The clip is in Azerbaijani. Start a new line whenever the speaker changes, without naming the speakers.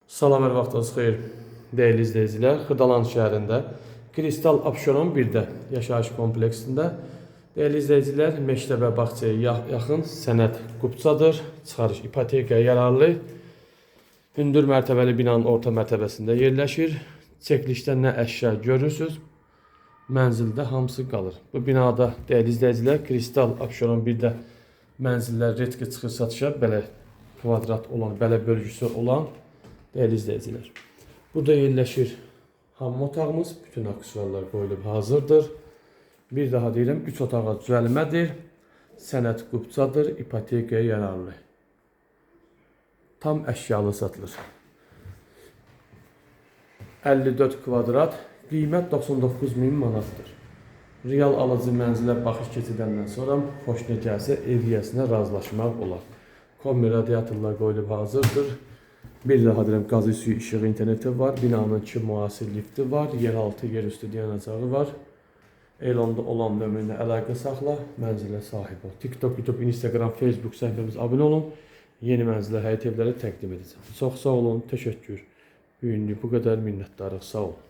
Salam, hər vaxtınız xeyir, dəyərli izləyicilər. Xırdalan şəhərində Kristal Abşeron 1-də yaşayış kompleksində, dəyərli izləyicilər, məktəbə, bağçaya yaxın, sənəd qupçadır, çıxarış ipotekaya yararlı. Hündür mərtəbəli binanın orta mərtəbəsində yerləşir. Çəkilişdə nə əşya görürsüz, mənzildə hamısı qalır. Bu binada, dəyərli izləyicilər, Kristal Abşeron 1-də mənzillər retki çıxır satışa, belə kvadrat olan, belə bölgüsü olan, dəyərli izləyicilər. Burada yerləşir hamam otağımız, bütün aksesuarlar qoyulub hazırdır. Bir daha deyirəm, 3 otağa düzəlmədir. Sənəd qupçadır, ipotekaya yararlı. Tam əşyalı satılır. 54 kvadrat, qiymət 99 min manatdır. Real alıcı mənzilə baxış keçidəndən sonra xoşuna gəlsə ev yiyəsinə razılaşmaq olar. Kombi radiatorlar qoyulub hazırdır. Bir daha deyirəm, qazı, suyu, işığı, interneti var. Binanın iki müasir lifti var. Yeraltı, yerüstü dayanacağı var. Elonda olan nömrə ilə əlaqə saxla, mənzilə sahib ol. TikTok, YouTube, Instagram, Facebook səhifəmizə abunə olun. Yeni mənzillər, həyət evləri təqdim edəcəm. Çox sağ olun, təşəkkür. Bu günlük bu qədər, minnətdarıq. Sağ olun.